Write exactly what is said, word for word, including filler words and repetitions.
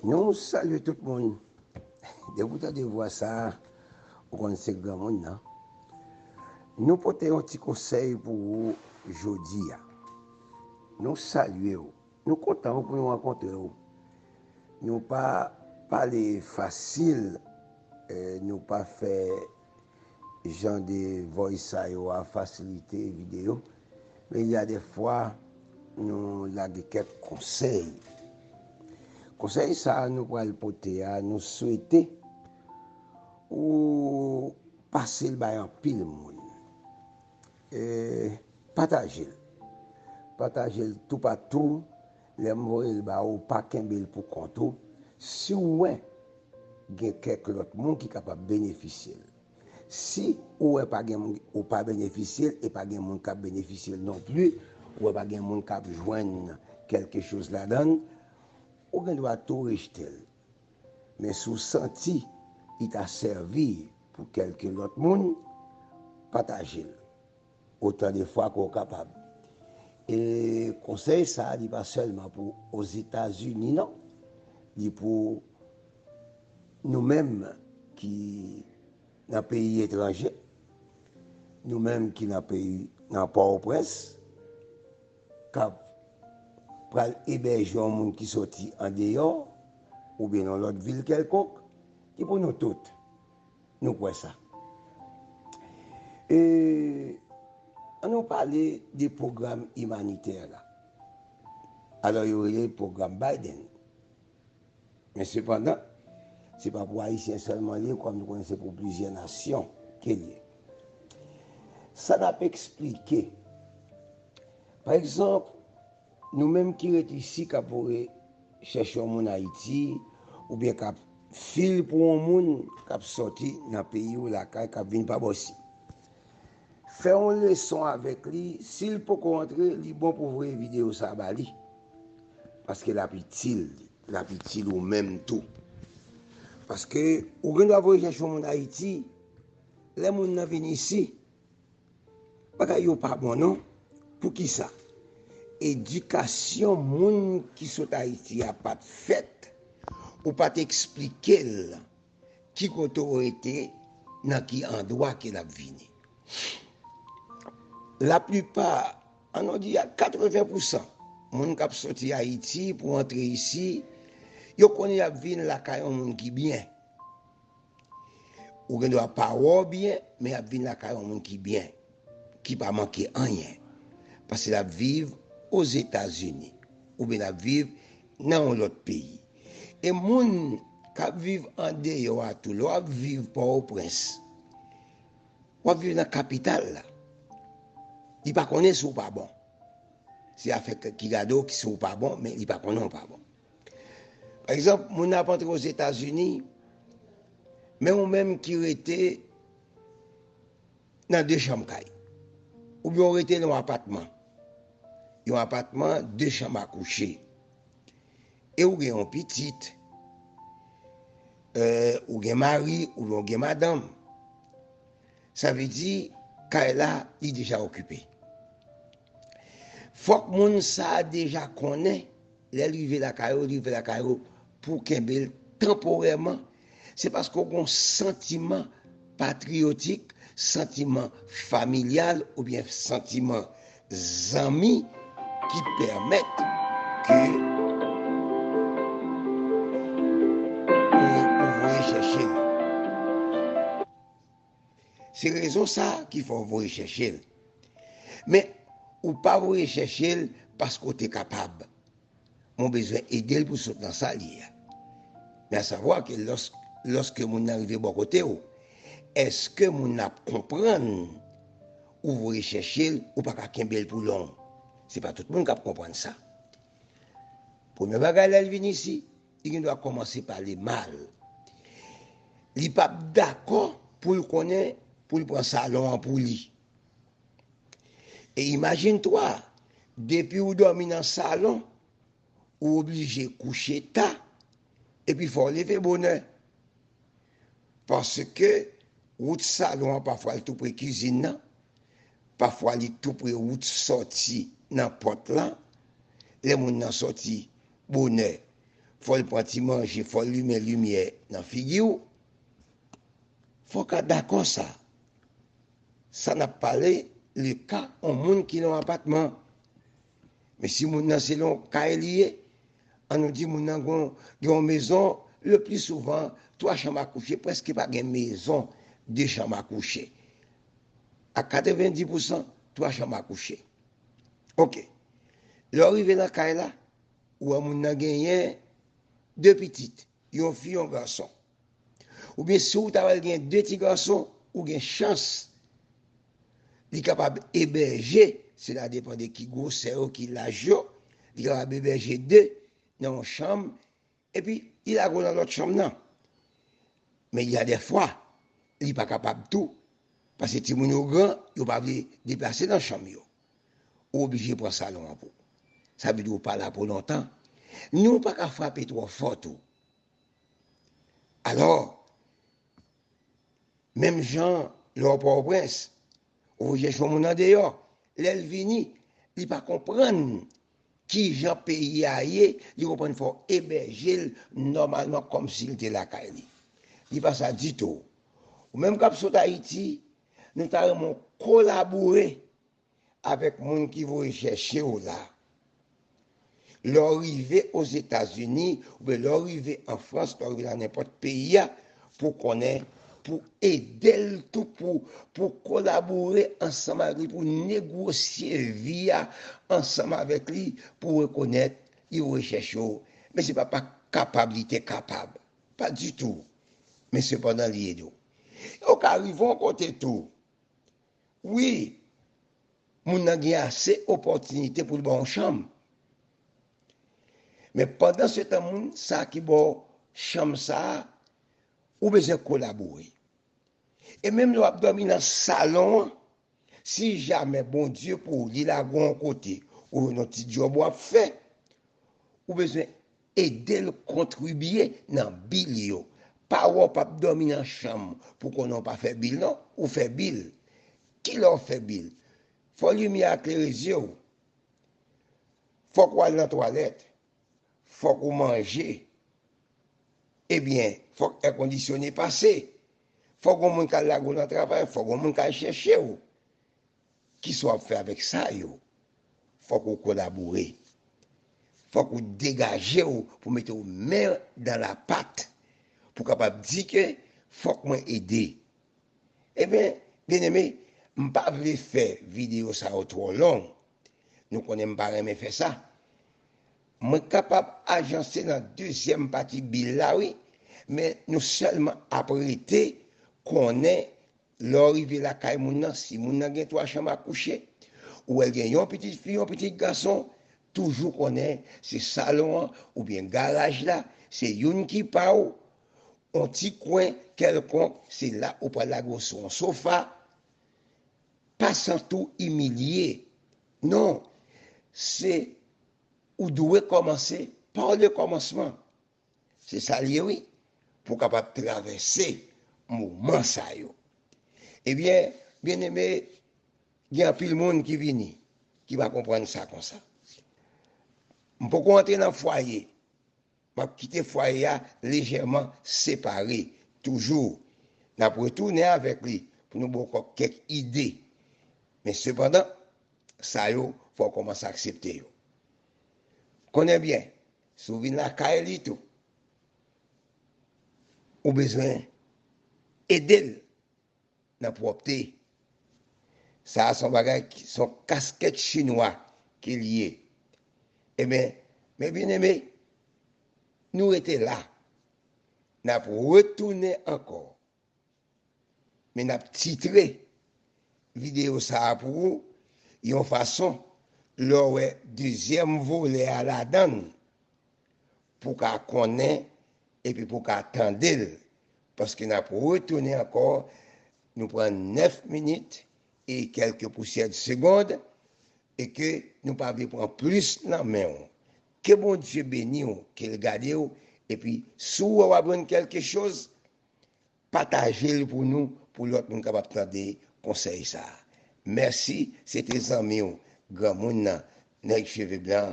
Nou salye tout moun. Depi w tande vwa sa a, ou konn se granmoun nan. Nou pote yon ti konsèy pou ou jodi a. Nou salye w. Nou kontan pou nou rankontre w. Nou pa pale fasil, eh, nou pa fè jan de voice sa yo a fasilite videyo, men y a de fwa nou lage kèk konsèy. Konsèy sa a nou pral pote a, nou swete ou pase l bay anpil moun. E pataje l. Pataje l toupatou. Lè m voye l ba ou, pa kenbe l pou kont ou. Si w wè gen kèk lòt moun ki kapab benefisye l. Si ou wè pa gen moun, ou pa benefisye l e pa gen moun k ap benefisye l non pli, ou wè pa gen moun k ap jwenn kèlke choz ladan l, ou gen dwa tou rejte l. Men si w santi li ta sèvi pou kèlke lòt moun, pataje l otan de fwa ke w kapab. E konsèy sa a, li pa sèlman pou Ozetazini, non. Li pou nou menm ki nan peyi etranje, nou menm ki nan peyi, nan Pòtoprens, k ap pral ebèje yon moun ki soti andeyò, oubyen nan lòt vil kèlkonk, ki pou nou tout. Nou kwè sa. E, ann nou pale de pwogram imanitè la. Alò, yo rele l pwogram Biden. Men sepandan, se pa pou Ayisyen sèlman li ye, kòm nou konnen se pou plizyè nasyon ke l ye. Sa n ap eksplike. Pa egzanp, nou menm ki ret isi, k ap voye chèche yon moun Ayiti, oubyen k ap fil pou yon moun k ap sòti nan peyi w lakay, k ap vin pa bò isi. Fè yon leson avèk li, si l poko antre, li bon pou voye videyo sa a ba li. Paske l ap itil li, l ap itil ou menm tou. Paske ou gen dwa voye chèche yon moun Ayiti, lè moun nan vin isi, bagay yo pa bon non. Poukisa? Edikasyon moun ki sot Ayiti a pa t fèt, ou pa t eksplike l ki kote w rete, nan ki andwa ke l ap vini. Laplipa, ann nou di a katreven pousan, moun k ap soti Ayiti pou antre isi, yo konnen y ap vin lakay yon moun ki byen. Ou gen dwa pa wè w byen, men y ap vin lakay yon moun ki byen, ki pa manke anyen. Paske l ap viv Ozetazini, oubyen l ap viv nan yon lòt peyi. E moun k ap viv andeyò a tou, lè w ap viv Pòtoprens, w ap viv nan kapital la. Li pa konnen si w pa bon. Se afè k-, ki gade w ki si w pa bon, men li pa konnen w pa bon. Pa egzanp, moun nan ap antre Ozetazini, men ou menm ki rete nan de chanm kay, oubyen w rete nan yon apatman, yon apatman de chanm a kouche, e ou gen yon pitit, eh, ou gen mari, oubyen w gen madanm, sa vle di kay la, li deja okipe. Fòk moun sa a deja konnen, lè l rive lakay ou, li rive lakay ou pou kenbe l tanporèman. Se paske w gen yon santiman patriyotik, santiman familyal oubyen santiman zanmi ki pèmèt ke ou, ou voye chèche l. Se rezon sa a ki fè w voye chèche l. Men, ou pa voye chèche l paske w te kapab. Men w bezwen ede l pou sot nan sa l ye a. Men asavwa ke lòs-, lòske moun nan rive bò kote w, èske moun nan ap konprann ou voye chèche l, ou pa ka kenbe l pou long? Se pa tout moun k ap konprann sa. Premye bagay, lè l vin isi, li gen dwa kòmanse pale mal. Li p ap dakò pou l konnen pou l pran salon an pou li. E imajine twa, depi w dòmi nan salon, ou oblije kouche ta, epi fò w leve bonè. Paske wout salon an, pafwa l tou pre kizin nan, pafwa li tou pre wout sòti nan pòt lan. Lè moun nan sòti bonè, fò l pran ti manje, fò l limen limyè nan figi w, fò w ka dakò sa. Sa n ap pale, le ka yon moun ki nan yon apatman. Men si moun nan se nan yon kay li ye, an nou di moun nan gen, gen yon mezon, le pli souvan, twa chanm a kouche, prèske pa gen mezon de chanm a kouche. A katrevenndis pousan, twa chanm a kouche. Oke. Lè w rive nan kay la, ou wè moun nan genyen de pitit, yon fi, yon gason. Oubyen si w ta wè l gen de ti gason, ou gen chans li kapab ebèje, sela depann de ki gwosè yo, ki laj yo, li kapab ebèje de nan yon chanm, epi li lage w nan lòt chanm nan. Men y a de fwa, li pa kapab tou, paske timoun yo gran, yo pa vle deplase nan chanm yo. Ou oblije pran salon an pou ou. Sa vle di ou pa la pou lontan. Ni ou pa ka frape twò fò tou. Alò, menm jan lè w Pòtoprens, ou chèche yon moun andeyò, lè l vini, li pa konprann ki jan peyi a ye, li konprann fò w ebèje l nòmalman kòmsi l te lakay li. Li pa sa ditou. Ou menm k ap sot Ayiti, nou ta renmen w kolabore avèk moun ki voye chèche w la. Lè w rive Ozetazini, oubyen lè w rive an Frans, lè w rive nan nenpòt peyi a, pou konnen, pou ede l tou, pou, pou kolabore ansanm avèk li, pou negosye vi a ansanm avèk li, pou rekonèt li voye chèche w. Men se pa pa kapab li te kapab. Pa ditou. Men sepandan li ede w. Ou ka rive yon kote tou. Wi, moun nan gen ase opòtinite pou l ba w yon chanm. Men pandansetan, moun sa ki ba w chanm sa a, ou bezwen kolabore. E menm lè w ap dòmi nan salon an, si jamè Bondye pou ou, li lage w yon kote, ou jwenn yon ti djòb w ap fè, ou bezwen ede l kontribye nan bil yo. Pa wè w p ap dòmi nan chanm pou konnen w pa fè bil non, ou fè bil. Kilè w fè bil? Fò limyè a klere zye w. Fòk w al nan twalèt. Fòk ou manje. Ebyen, fòk èkondisyone pase. Fòk yon moun k al lage w nan travay, fòk yon moun k al chèche w. Kisa w ap fè avèk sa yo? Fòk ou kolabore. Fòk ou degaje w pou mete w men dan lapat pou kapab di ke fòk mwen ede. Ebyen, byeneme, m pa vle fè videyo sa yo twò long. Nou konnen m pa renmen fè sa. Mwen kapab ajanse nan dezyèm pati bil la, wi, men nou sèlman ap rete konnen lè w rive lakay moun nan, si moun nan gen twa chanm a kouche, ou wè l gen yon pitit fi, yon pitit gason, toujou konnen se salon an oubyen garaj la, se youn ki pa w, yon ti kwen kèlkonk, se la ou pral lage w sou yon sofa, pa santi w imilye. Non, se ou dwe kòmanse pa le kòmansman. Se sa l ye, wi, pou w kapab travèse moman sa yo. Ebyen, byeneme, gen anpil moun ki vini, ki pa konprann sa konsa. M poko antre nan fwaye. M ap kite fwaye a lejèman separe. Toujou, n ap retounen avèk li pou nou ba w kèk ide. Men sepandan, sa yo, fò w kòmanse aksepte yo. Konnen byen, si w vin lakay li tou, ou bezwen ede l nan pwòpte. Sa a se yon bagay ki, se yon kaskèt chinwa ke l ye. Ebyen, men byeneme, nou rete la. N ap retounen ankò. Men n ap titre videyo sa a pou ou yon fason, lè w wè dezyèm volè a ladan l, pou w ka konnen epi pou w ka tande l. Paske n ap retounen ankò, nou pran nèf minit e kèlke pousyè de segond, e ke nou pa vle pran plis nan men w. Ke Bondye beni w, ke l gade w, epi si w wè w ap jwenn kèlke choz, pataje l pou nou, pou lòt moun kapab tande konsèy sa a. Mèsi, se te zanmi w, granmoun nan, nèg cheve blan.